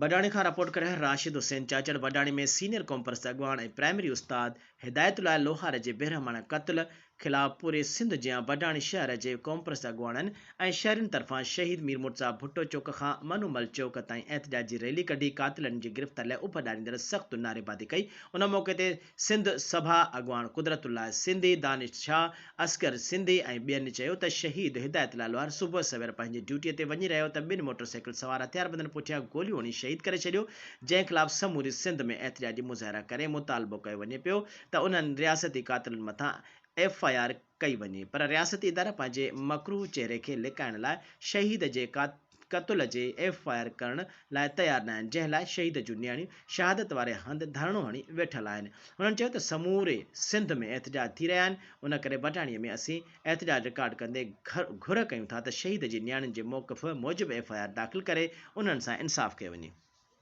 بڊاڻي کان رپورٽ ڪري راشد حسين چاچڙ بڊاڻي ۾ سينيئر قومپرست اڳواڻ ۽ پرائمري استاد هدايت الله لوهار جي بيرحماڻه قتل خلاف پوري سنڌ جيان بڊاڻي شهر جي قومپرست اڳواڻن ۽ شهرين طرفان شهيد مير مرتضيٰ ڀٽو چوڪ کان منو مل چوڪ تائين احتجاجي ريلي ڪڍي قاتلن جي گرفتاري لاء اڀ ڏاريندڙ سخت نعريبازي ڪئي ان موقعي تي سنڌ سڀا اڳواڻ قدرت الله سنڌي، دانش شاهه، اصغر سنڌي ۽ ٻين چيو ته شهيد هدايت الله لوهار صبح سوير پنهنجي ڊيوٽي تي وڃي رهيو ته ٻن موٽر سائيڪل سوار هٿياربندن پٺيان گوليون هڻي شهيد ڪري ڇڏيو جنهن خلاف سموري سنڌ ۾ احتجاجي مظاهرا ڪري مطالبو ڪيو وڃي پيو ته انهن رياستي قاتلن مٿان ايف I R ڪئي وڃي پر رياستي ادارا پنهنجي مڪروهه چهري کي لڪائڻ لاء شهيد جي قتل جي ايف I R ڪرڻ لاء تيار ناهن جنهن لاء شهيد جون نياڻيون شهادت واري هنڌ ڌرڻو هڻي ويٺل آهن هنن چيو ته سموري سنڌ ۾ احتجاج ٿي رهيا آهن ان ڪري بٽاڻي ۾ اسين احتجاج رڪارڊ ڪندي گهر ڪيون ٿا ته شهيد جي نياڻين جي موقف موجب ايف I R داخل ڪري انهن سان انصاف ڪيو وڃي.